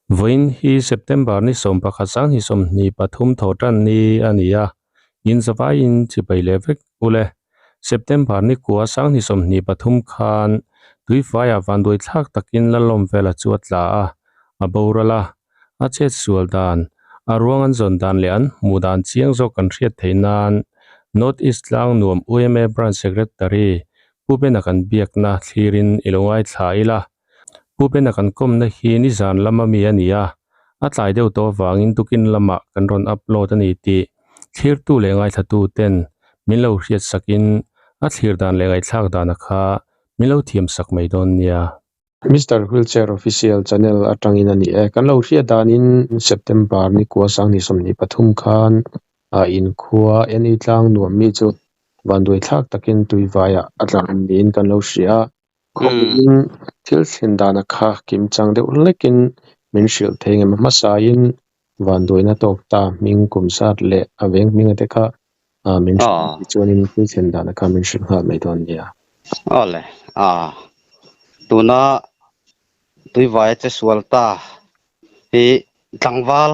Vawiin hi September ni 11 2023 thawhtan ni a ni a, in zavaiin chibai leh vek ule. September ni kua 2023 khan tuifaiah vanduai thlak takin Lalawm vela chu a tla a, a boral a, a chet sual dan, a ruang an zawn dan leh an hmuh dan chiang zawk kan hriat theih nan North East Tlangnuam yma Branch Secretary Pu Bena kan biakna thlirin i lo ngaithla ila. Pu Bena kan kawmna hi nizan lama mi a ni a, a tlai deuh tawh avangin tukin lamah kan rawn upload a ni tih thlirtu leh ngaithlatu ten min lo hriat sakin a thlir dan leh ngaihthlak dana kha min lo thiam sak mai dawn nia. Mister Wheelchair Official Channel atangin a ni e. Kan lo hriat danin September ni kua 2023 khan a inkhua NE tlang nuam mi chu vanduai thlak takin tuivaiah a tla niin kan lo hria a. Khawngin thil thlen dana kha kim chang deuh hlekin min hrilh thei ngem hmasain vanduaina tawk ta hming kum zat leh a veng hminga te kha min hrilh chuanin thil thlen dana kha min hrilh nghal mai dawn nia. Awle, a tuna tuivai che sual ta hi tlangval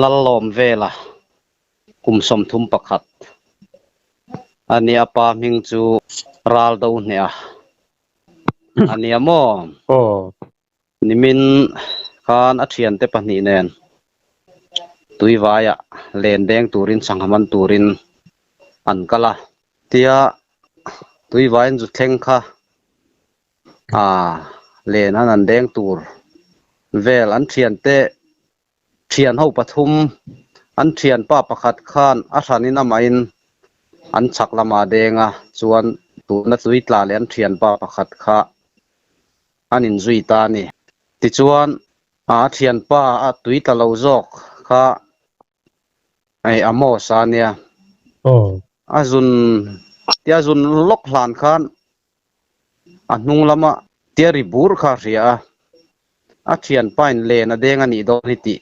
Lallawm vela kum 31 a nia a pa hming chu ral do hneh a a nia maw? Aw. Nimin khan a thiante pahnih nen tuivaiah len deng turin sangha man turin an kal a. Tia tuivai an zu thleng kha len an an deng tur vel an thiante Thian ho pathum, an thianpa pakhat khan a hranin amahin an chhak lamah a deng a, chuan tuna tui tla leh an thianpa pakhat kha an inzui ta a ni. Tichuan, a thianpa a tui tla lo zawk kha hei Amos a nia. A zun tia zun lawk hlan khan a hnung lama tia ri bur kha a hria a. A thianpain len a deng a nih dawn hi tih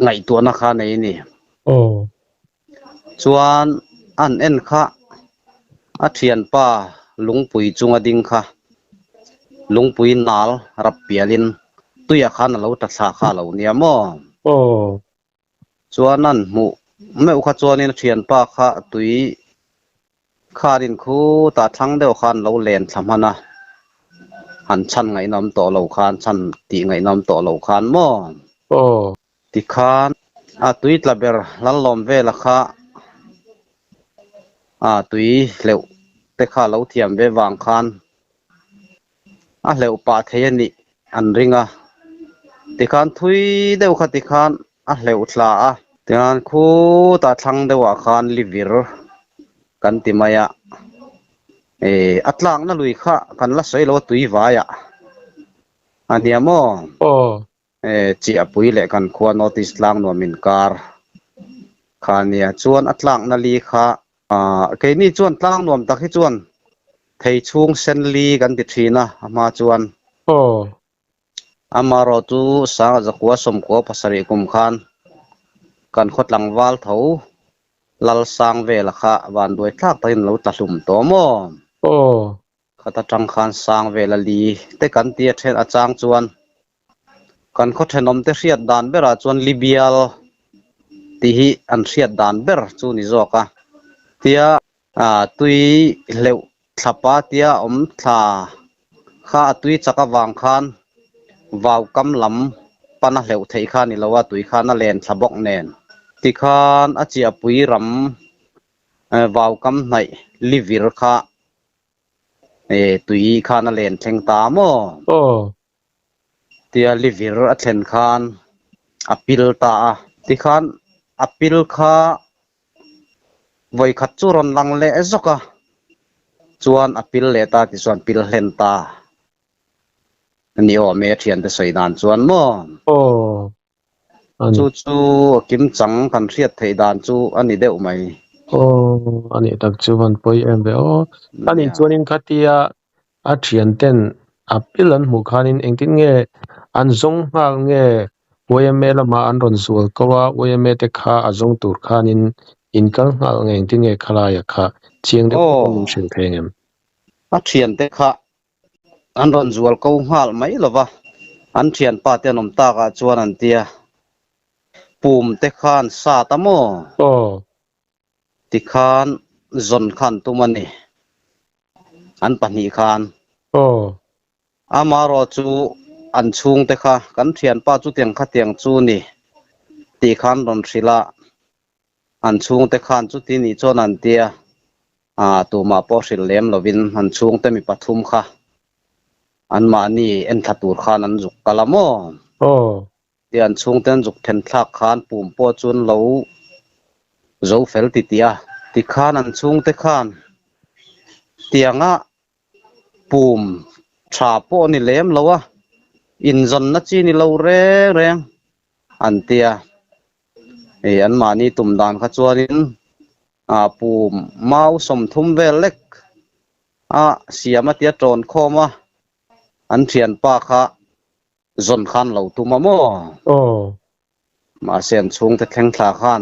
ngaihtuahna kha a nei a ni. Chuan an en kha a thianpa lungpui chunga ding kha lungpui nal rap pialin tuiah khan a lo ta thla kha a lo nia maw? Chuan an hmuh meuh kha chuanin a thianpa kha tui Khanin khutah thlang deuh khan lo len thla hman a, han chhan ngaihnawm tawh lo khan, chhan tih ngaihnawm tawh lo khan maw? Aw. Tikhan a tui tla ber Lallawm vela kha a tui hleuh te kha lo thiam ve vang khan a hleuh pah thei a nih an ring a. Tikhan thui deuh kha tikhan a hleuh thla a. Tichuan khutah thlang deuhah khan livir kan ti mai a, eh a tlakna lui kha kan la sawi lo a tui vaiah a nia maw? Aw. Eh Chiahpui leh kan khua North East Tlangnuam inkar kha a nia. Chuan a tlakna li kha ah keini chuan Tlangnuam tak hi chuan thei chhung sen li kan ti thin a, a hma chuan. Aw. Amaherawh chu Sangzakua 97 kum khan kan khaw tlangval tho Lalsang vela kha vanduai thlak takin lo tla hlum tawh maw? Aw. Khat atang khan sang vela li te kan ti a then a chang chuan kan khaw thenawm te hriat dan berah chuan Libial tih hi an hriat dan ber chu ni zawk a. Tia tui hleuh thlapa tia awm thla kha a tui chak avang khan vau kam lam pan a hleuh theih kha a ni lo a, tui khan a len thla bawk nen. Tikhan a chiahpui ram vau kam hnaih livir kha tui khan a len thleng ta maw? Aw. Tia livir a thlen khan a pil ta a. Tikhan a pil kha Vawikhat chu rawn lang leh zawk a, chuan a pil leh ta ti chuan pil hlen ta a ni awm e a thiante sawi dan chuan maw? Aw, a ni. Chu chu a kim chang kan hriat theih dan chu a ni deuh mai. Aw, a nih tak chu van pawi em ve aw. A nih chuanin khatia a thianten a pil an hmuh khanin engtin nge an zawng nghal nge yma lamah an rawn zual ko a, yma te kha a zawng tur khanin in kal nghal nge engtin nge khalaia kha chiang deuh pawh min hrilh thei angem? A thiante kha an rawn zual ko nghal mai lo va, An thianpa te an awm takah chuan an tia, Pum te khan sat a maw? Aw. Tikhan zawn kha an tum a ni. An pahnih khan. Aw. Amaherawh chu an chhungte kha kan thianpa chutiang khatiang chu ni tih khan rawn hrilh a, an chhungte khan chuti nih chuan an tia, ah tumah pawh hrilh lem lovin an chhungte mi pathum kha anmahni enthla tur khan an zuk kal a maw? Aw. Tia an chhungte an zuk then thlak khan pum pawh chu an lo zo fel ti tih a, tikhan an chhungte khan tianga Pum tha pawh ni lem lo a, inzawnna chi ni lo reng reng an ti a. Hei anmahni tum dan kha chuanin ah pum mau 30 vel lek a siam a tia tawn khawm a, an thianpa kha zawn khan lo tum a maw? Aw. Mahse an chhungte thleng thla khan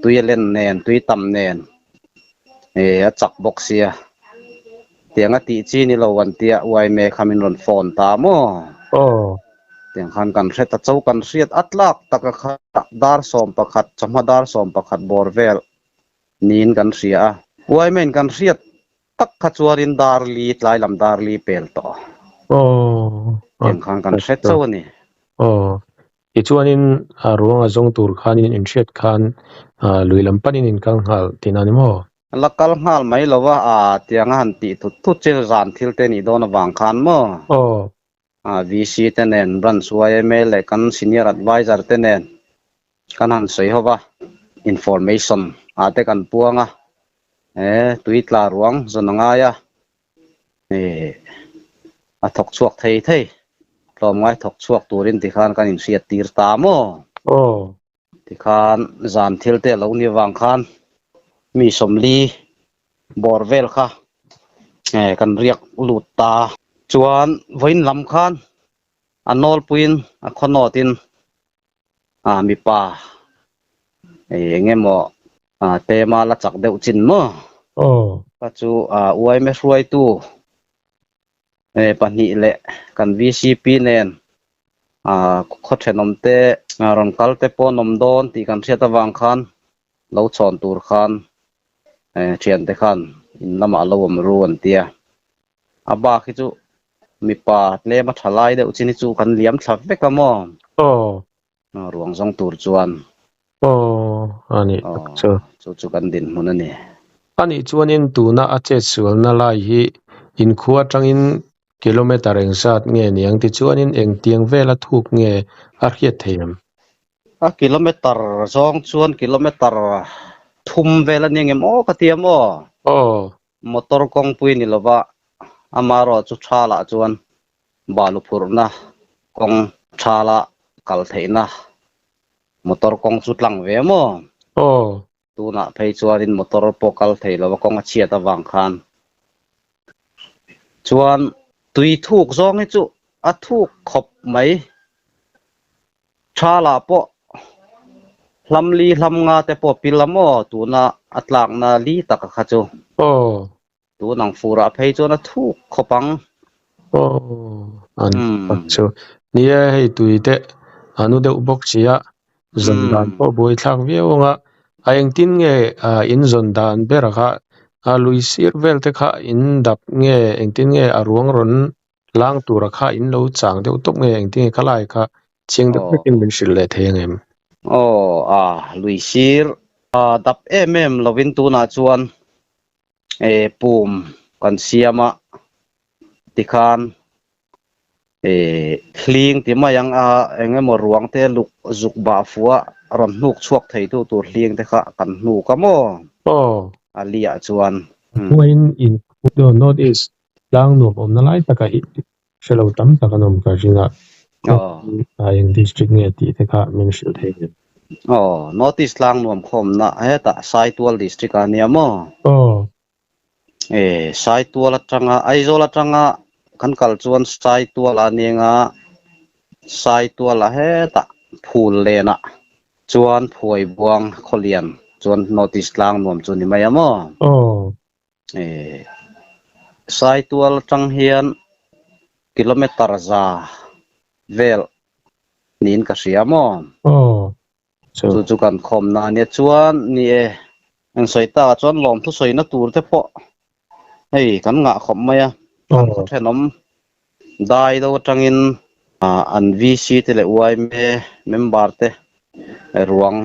tui a len nen, tui tam nen a chak bawk sia. Tiang a tih chi ni lo an tia uaime kha min rawn phone ta maw? Aw. Tiang khan kan hre ta cho kan hriat a tlak taka kha dar 11 chawhma dar 11 bawr vel niin kan hria a. Uaime in kan hriat tak kha chuanin dar li tlai lam dar li pel tawh. Aw. Tiang khan kan hre cho a ni. Aw. Tichuanin a ruang a zawng tur khanin inhriat khan lui lam panin in kal nghal tihna a ni maw? La kal nghal mai lo a, aa tiang a han tih thut thut chin zan thil te nih dawn avang khan maw? Aw. VC te nen, Branch yma leh kan Senior Adviser te nen kan han sawi ho va, information ah te kan puang a, he tui tla ruang zawn a ngai a, A thawk chhuak thei thei. Tlawmngai thawk chhuak turin tikhan kan inhriat tir ta maw? Aw. Tikhan zan thil te a lo ni avang khan mi 40 bawr vel kha kan riak lut ta. Chuan vawiin lam khan a nawlpuiin a khawnawtin mipa eng emaw tema la chak deuh chin maw? Aw. Ka chu uaime hruaitu pahnih leh kan VCP nen khaw thenawm te rawn kal te pawh an awm dawn tih kan hriat avang khan lo chhawn tur khan thiante khan in lamah lo awm ru an tia. A bak hi chu mipa tlem a tha lai deuh chin hi chu kan liam thla vek a maw? Aw. Ruang zawng tur chuan. Aw, a nih tak chu. Chu chu kan dinhmun a ni. A nih chuanin tuna a chetsualna lai hi inkhua atangin kilometre engzat nge niang tichuanin engtiang vela thuk nge a hriat thei em? A kilometre zawng chuan kilometre 3 vel a ni ang em aw ka ti a maw? Aw. Motor kawngpui ni lova amaherawh chu thalah chuan balu phurhna kawng thala kal theihna motor kawng chu tlang ve maw? Aw. Tunah phei chuanin motor pawh kal thei lova kawng a chhiat avang khan chuan tui thuk zawng hi chu a thuk khawp mai. Thalah pawh hlam li hlam nga te pawh pil a maw tuna a tlakna li taka kha chu. Aw. Tun ang furah phei chuan a thuk khawp ang. Aw, an tak chu. Ni e, hei tui te a nu deuh bawk si a, zawn dan pawh buai thlak viau ang a. A engtin nge in zawn dan ber kha a lui sir vel te kha in dap nge engtin nge a ruang rawn Lang tura kha in lo chang deuh tawp nge engtin nge ka lai kha chiang deuh vekin min hrilh leh thei ang em? Aw a, lui sir a dap em em lovin tunah chuan e pum kan siam a tikhan e hling ti mai ang a eng emaw ruang te luk zuk bah fuh a rawn hnuk chhuak thei tu tur hling te kha kan hnuk a maw? Aw. A liah chuan. Khuain in North East Tlang nuam awmna lai taka hi hre lo tam tak an awm ka ring a, khaw eng district nge tih te kha min hrilh thei em? Aw, North East tlang nuam khawmna hetah Saitual district ah nia maw? Aw. E, Saitual atanga Aizawl atanga kan kal chuan Saitual ah nia Saitual ah hetah Phul len ah chuan Phuaibuang Khawlian chuan North East tlang nuam chu ni mai a maw? Aw. Saitual atang hian kilometre za. vel niin ka hria maw? Aw. Chu. Chu chu kan khawmna a nia chuan ni e, eng sawi takah chuan lawmthu sawina tur te pawh hei kan ngah khawp mai a, kan khaw thenawm dai do atangin an VC te leh yma member te ruang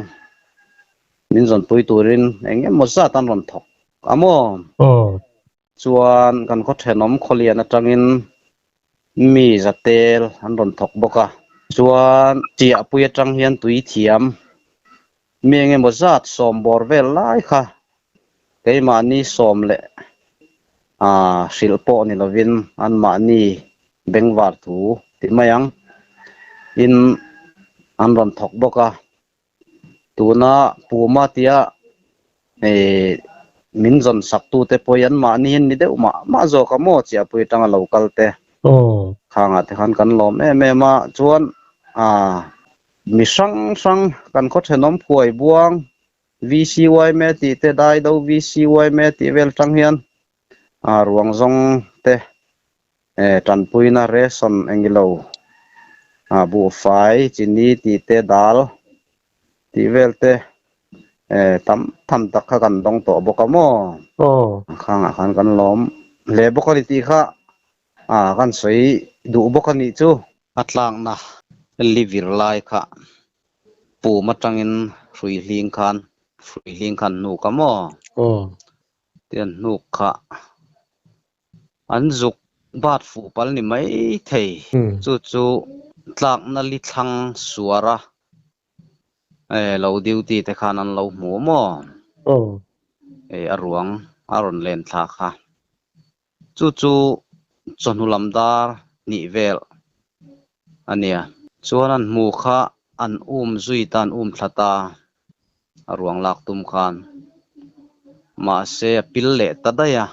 min zawnpui turin eng emaw zat an rawn thawk a maw? Chuan kan khaw thenawm khawlian atangin mi zatel an rawn thawk bawk a. Chuan Chiahpui atang hian tui thiam mi eng emaw zat sawm bawr vel lai kha keimahni sawm leh hrilh pawh ni lovin anmahni bengvar thu ti mai ang in an rawn thawk bawk a. Tuna Puma tia min zawn sak tute pawh hi anmahni hian ni deuh mah mah zawk a maw Chiahpui atanga lo kal te khangah te khan kan lawm em em a chuan mi hrang hrang kan khaw thenawm phuai buang VCYMA tih te Daido VCYMA tih vel tang hian ruang zawng te tanpuina ration engilo buhfai chini tih te dal tih vel te tam tham tak kha kan dawng tawh bawk a maw? Khangah khan kan lawm hle bawk a ni tih kha kan sawi duh bawk a nih chu. A tlakna livir lai kha pum atangin hrui hling khan hrui hling khan hnuk a maw? Tian hnuk kha an zuk bat fuh pal ni mai thei. Chu chu tlakna li thlang suar a lo duty te khan an lo hmu maw? A ruang a rawn len thla kha. Chu chu chawhnu lam dar hnih vel a nia. Chuan an hmu kha an um zui ta, an um thla ta a ruang lak tum khan. Mahse a pil leh ta daih a,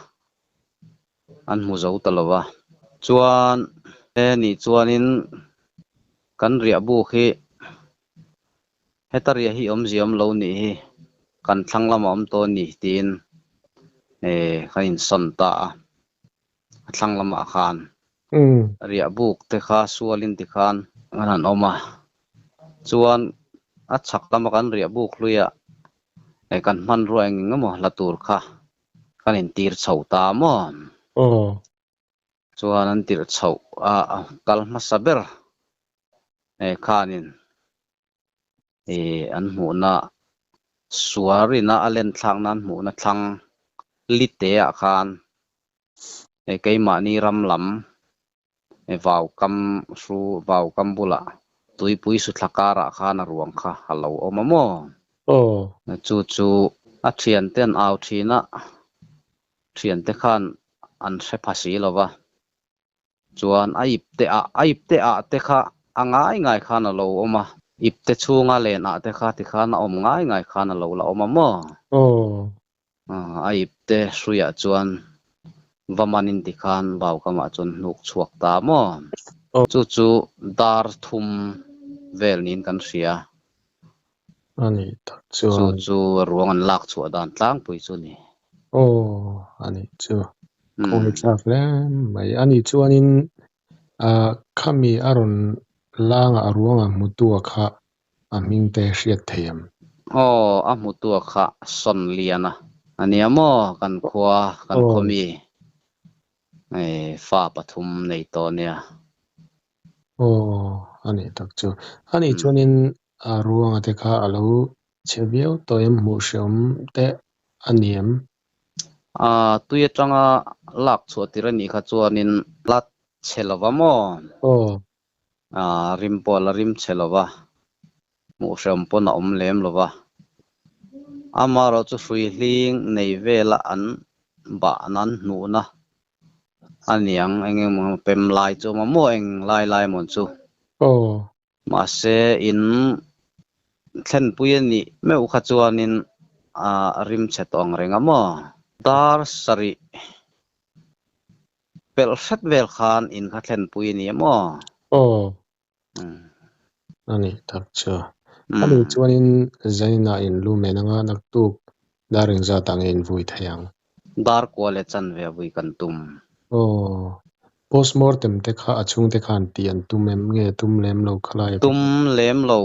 an hmu zo ta lo va. Chuan he nih chuanin kan riah buk hi Heta riah hi awmzia awm lo nih hi kan thlang lamah awm tawh a ni tiin kan insawn ta a, a thlang lamah khan riah buk te kha sualin tikhan kan han awm a, chuan a chhak lama kan riah buk hluiah kan hmanrua eng eng emaw la tur kha kan intir chho ta maw? Chuan an tirh chhoh a kal hmasa ber khanin an hmuhna suarina a len thlakna an hmuhna thlang lite ah khan keimahni ram lam vau kam hru vau kam bulah tuipui suthla karah khan a ruang kha a lo awm a maw? Chu chu a thiante an au thin a. Thiante khan an hre pha si lo va, chuan a ip te ah, a ip te ah te kha a ngai ngai khan a lo awm a, ip te chhunga len ah te kha tikhan a awm ngai ngai khan a lo la awm a maw? A ip te hruiah chuan va manin tikhan vaukamah chuan hnuk chhuak ta maw? Chu chu dar thum vel niin kan hria. A nih tak chuan. Chu chu ruang an lak chhuah dan tlangpui chu a ni. Aw, a nih chu. Khawi thlak hle mai. A nih chuanin khami a rawn langa a ruanga hmutua kha a hming te hriat thei em? Aw, a hmutua kha sawn lian a. A nia maw, kan khua, kan khaw mi fa pathum nei tawh a nia. Aw, a nih tak chu. A nih chuanin a ruanga te kha a lo chhe viau tawh em, hmuh hreawm te a ni em? A, tui atanga lak chhuah tir a nih kha chuanin la chhe lova maw? Aw. A, rim pawh a la rim chhe lova, hmuh hreawm pawn a awm lem lova. Amaherawhchu hrui hling nei vela an bahna an hnuhna A niang, eng emaw pem lai chu awm a maw eng lai lai maw chu. Aw. Mahse in thlenpui a nih meuh kha chuanin a rim chhe tawh ang reng a maw. Dar sarih pelh hret vel khan in kha thlenpui a ni a maw. Aw. A nih tak chu. A nih chuanin Zaina in lu men anga naktuk dar engzat ah nge in vui thei ang? Dar kua leh chanve a vui kan tum. Aw. Postmortem te kha a chhungte khan tih an tum em nge tum lem lo khalai a? Tum lem lo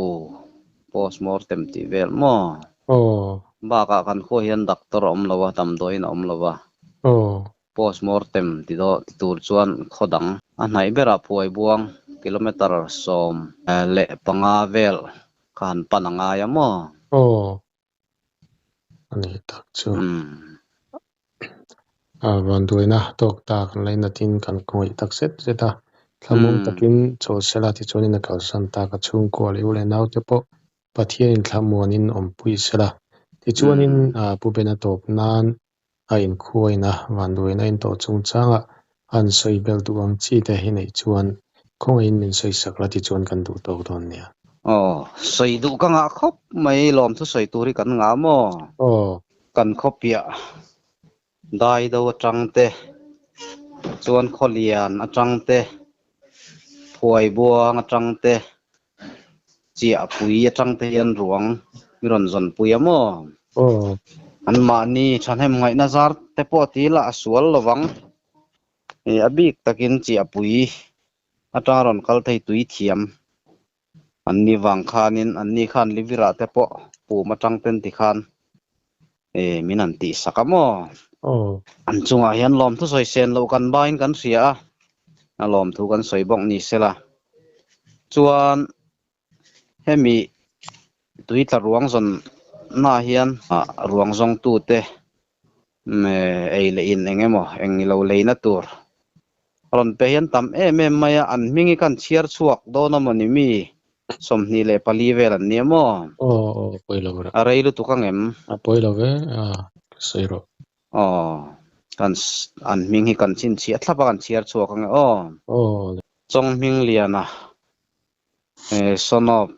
postmortem tih vel maw? Aw. Bakah kan khua hian doctor a awm lo a, damdawiin a awm lo a. Aw. Postmortem ti daw ti tur chuan khaw dang a hnaih berah Phuaibuang kilometre 15 vel kha han pan a ngai a maw? Aw. A ni tak chu. A vanduaina tawk ta kan lainatin kan khawnghaih tak zet zet a. Thlamuang takin chawl sela tichuanin a kalsan tak a chhungkua leh u leh naute pawh Pathianin thlamuanin awmpui sela. Tichuanin Pu Bena tawp nan a inkhuaina vanduaina intawh chungchangah han sawi belh duh ang chi te hi neih chuan khawngaihin min sawi sak la tichuan kan duh tawk dawn nia. Aw, sawi duh ka ngah khawp mai, lawmthu sawi tur hi kan ngah maw? Aw. Kan khawpiah dai do atang te, chuan khawlian atang te, phuaibuang atang te, Chiahpui atang te hian ruang mi rawn zawn pui a maw? Aw. Anmahni thahnem ngaihna zar te pawh ti ila a sual lovang. A bik takin Chiahpui atanga rawn kal thei tui thiam an ni vang khanin anni khan Livirah te pawh pum atang ten ti khan min han tihsak a maw? Aw. An chungah hian lawmthu sawi sen loh kan bain kan hria a, a lawmthu kan sawi bawk ni sela. Chuan hemi tui tla ruang zawn naah hian ruang zawngtute ei leh in eng emaw eng ni lo leina tur rawn pe hian tam em em mai a, an hming hi khan chhiar chhuak dawn a maw ni mi 24 vel an nia maw? Aw aw pawi lo rah. A rei lutuk ang em? A pawi lo ve a, ka sawi rawh. Aw, kan an hming hi kan chhinchhiah thlap a kan chhiar chhuak ang e aw. Aw. Chawnghmingliana, Sonop,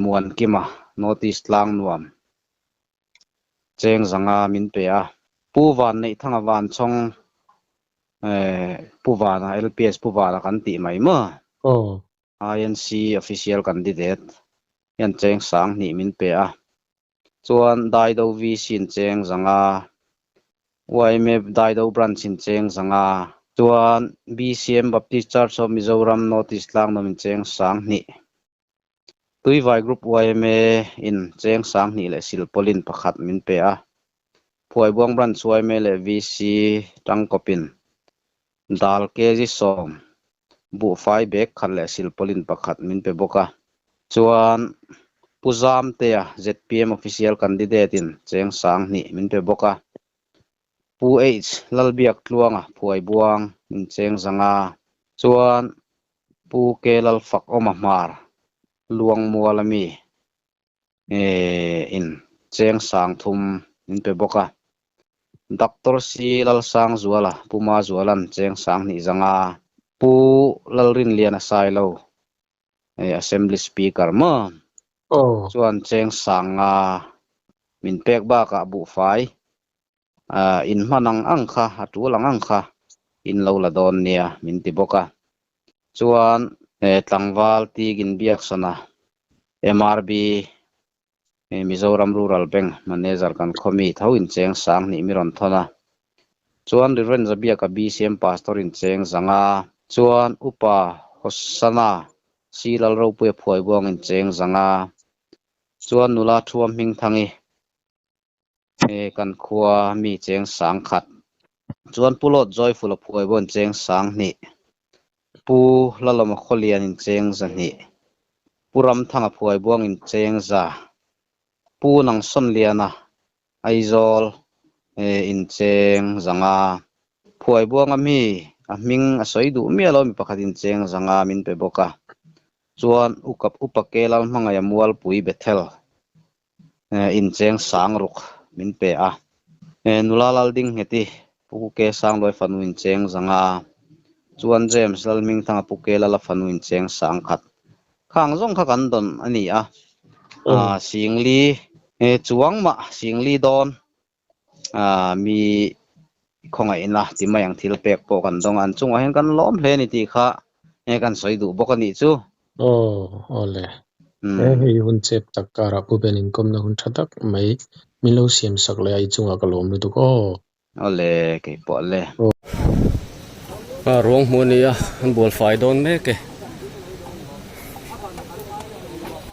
Muankima, North East Tlangnuam. Cheng zanga min pe a. Pu Van Neihthanga Van Chhawng Pu Vana LPS Pu Vana kan tih mai maw? Aw. INC official candidate hian cheng 2000 min pe a. Chuan Daido VC in cheng zanga, YMA Daido Branch in cheng zanga, chuan BCM Baptist Church of Mizoram North East Tlangnuam in cheng 2000. Tuivai Group yma in cheng 2000 leh silpawlin pakhat min pe a. Phuaibuang Branch yma leh VC tangkawpin dal kg 10, buhfai bag khat leh silpawlin pakhat min pe bawk a. Chuan Pu Zamtea zpm Official Candidate in cheng 2000 min pe bawk a. Pu H Lalbiak Tluanga Phuaibuang in cheng 500. Chuan Pu Ke Lalfak Awma Hmar Luangmual ami in cheng 3000 min pe bawk a. Doctor C Lalsangzuala Pu Mazualan cheng 2500. Pu Lalrinliana Sailo Assembly Speaker maw chuan cheng 5000 min pek bakah buhfai in hman ang ang kha, a tul ang ang kha in lo la dawn nia min ti bawk a. Chuan tlangval Tigin Biaksana, MRB, Mizoram Rural Bank Manager kan khaw mi tho in cheng 2000 mi rawn thawn a. Chuan Reverend Zabiaka BCM Pastor in cheng 500. Chuan Upa Hosana C Lalropuia Phuaibuang in cheng 500. Chuan nula Thuam Hmingthangi He kan khua mi cheng 1000. Chuan Pu Lawt Joyful a phuai bawn cheng 2000. Pu Lalawma Khawlian in cheng 200. Pu Ramthanga phuai buang in cheng 100. Pu Nangsawnliana Aizawl in cheng 500. Phuai buanga mi a hming a sawi duh miah lo mi pakhat in cheng 500 min pe bawk a. Chuan Ukap Upa Kelal hmangaih a Mualpui Bethel in cheng 6000 min pe a. Nula Lalding Ngheti Pu Ke Sangluai fanu in cheng 500. Chuan James Lalhmingthanga Pu Ke Lala fanu in cheng 1000. Khang zawng kha kan dawn a ni a. Singli chuang mah singli dawn mi khawngaihna ti mai ang thil pek pawh kan dawng a. An chungah hian kan lawm hle a ni tih kha kan sawi duh bawk a nih chu. Aw, aw le. He hei hun chep tak karah Pu Ben inkawmna hun tha tak mai min lo siam sak leh a i chungah ka lawm lutuk aw. Aw le, kei pawh le. A ruang hmuh a ni a an bual fai dawn mek e.